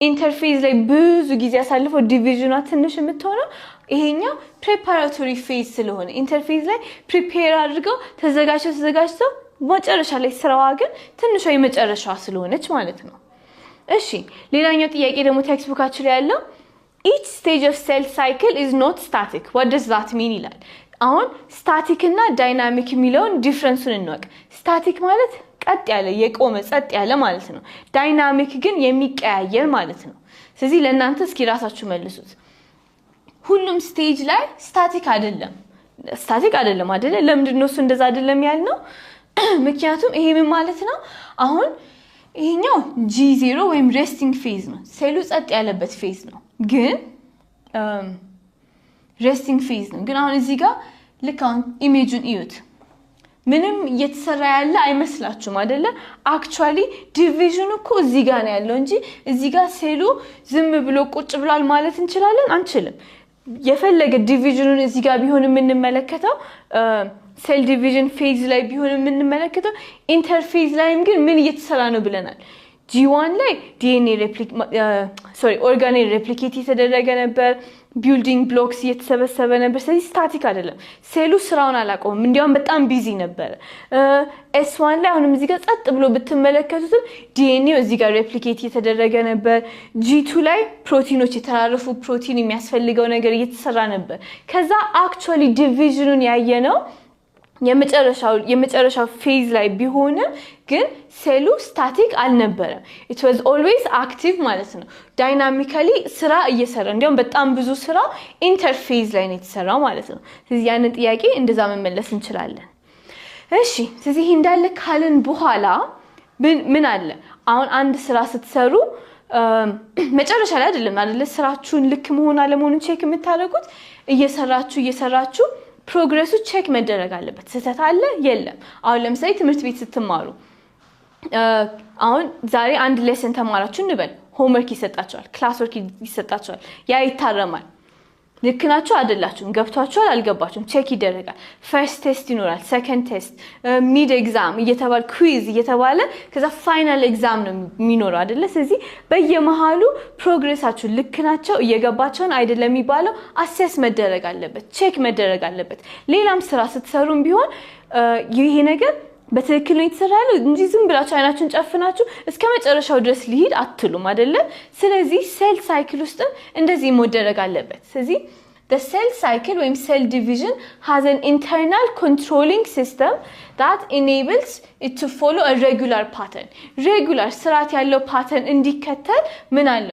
Interphase ላይ ብዙ ጊዜ አሳልፈው division ኗ ትንሽ የምትሆነው ይሄኛው preparatory phase ስለሆነ interphase ላይ prepare አድርገው ተዘጋጅተው ተዘጋጅተው መጨረሻ ላይ ስራዋ ግን ትንሿ የመጨረሻዋ ስለሆነች ማለት ነው። እሺ፣ ሌላኛው ጥያቄ ደግሞ textbook ኣችሁ ላይ ያለው "Each stage of cell cycle is not static. What does that mean?" ይላል። አሁን static እና dynamic የሚለውን difference ኡን እንወቅ። Static ማለት ቀጥ ያለ፣ የቆመ፣ ጸጥ ያለ ማለት ነው። Dynamic ግን የሚቀያየር ማለት ነው። ስለዚህ ለእናንተ እስኪ ራሳችሁ መልሱት። ሁሉም stage ላይ static አይደለም። Static አይደለም አይደለ? ለምንድን ነው እሱ እንደዛ አይደለም ያልነው? ምክንያቱም ይሄ ምን ማለት ነው? አሁን ይሄኛው G0 ወይም resting phase ነው። ሴሉ ጸጥ ያለበት phase ነው። ግን resting phase ነው። ግን አሁን እዚህ ጋር ልክ አሁን image ኡን እዩት። ምንም እየተሰራ ያለ አይመስላችሁም አይደለ? Actually division ኑ እኮ እዚህ ጋር ነው ያለው እንጂ እዚህ ጋር ሴሉ ዝም ብሎ ቁጭ ብሏል ማለት እንችላለን? አንችልም። የፈለገ division ኑን እዚህ ጋር ቢሆን የምንመለከተው፣ cell division phase ላይ ቢሆን የምንመለከተው፣ interphase ላይም ግን ምን እየተሰራ ነው ብለናል? G1 ላይ DNA, sorry, organelle replicate እየተደረገ ነበር። Building blocks እየተሰበሰበ ነበር። ስለዚህ static አይደለም። ሴሉ ስራውን አላቆምም። እንዲያውም በጣም busy ነበረ። S1 ላይ አሁንም እዚህ ጋር ጸጥ ብሎ ብትመለከቱትም ዲኤንኤው እዚህ ጋር replicate እየተደረገ ነበር። G2 ላይ ፕሮቲኖች፣ የተራረፉ ፕሮቲን የሚያስፈልገው ነገር እየተሰራ ነበር። ከዛ actually division ኑን ያየነው የመጨረሻው phase ላይ ቢሆንም ግን ሴሉ static አልነበረም። It was always active ማለት ነው። Dynamically ስራ እየሰራ፣ እንዲያውም በጣም ብዙ ስራ interphase ላይ ነው የተሰራው ማለት ነው። ስለዚህ ያንን ጥያቄ እንደዛ መመለስ እንችላለን። እሺ፣ ስለዚህ ይህ እንዳለ ካልን በኋላ ምን አለ? አሁን አንድ ስራ ስትሰሩ መጨረሻ ላይ አይደለም አይደለ ስራችሁን ልክ መሆን አለመሆኑን check የምታደርጉት? እየሰራችሁ እየሰራችሁ progress ኡ check መደረግ አለበት። ስህተት አለ የለም። አሁን ለምሳሌ ትምህርት ቤት ስትማሩ አሁን ዛሬ አንድ lesson ተማራችሁ እንበል፣ homework ይሰጣችኋል፣ class work ይሰጣችኋል። ያ ይታረማል። ልክ ናችሁ አይደላችሁም፣ ገብቷችኋል አልገባችሁም፣ check ይደረጋል። First test ይኖራል፣ second test፣ mid exam እየተባለ፣ quiz እየተባለ፣ ከዛ final exam ነው የሚኖረው አይደለ? ስለዚህ በየመሃሉ progress ኣችሁ ልክ ናቸው፣ እየገባቸውን አይደለም የሚባለው assess መደረግ አለበት፣ check መደረግ አለበት። ሌላም ስራ ስትሰሩም ቢሆን ይሄ ነገር በትክክል ነው የተሰራ ያለው እንጂ ዝም ብላችሁ አይናችሁን ጨፍናችሁ እስከ መጨረሻው ድረስ ሊሄድ አትሉም አይደለ? ስለዚህ cell cycle ውስጥም እንደዚህ መደረግ አለበት። ስለዚህ the cell cycle ወይም cell division has an internal controlling system that enables it to follow a regular pattern. Regular ስርዓት ያለው pattern እንዲከተል ምን አለው?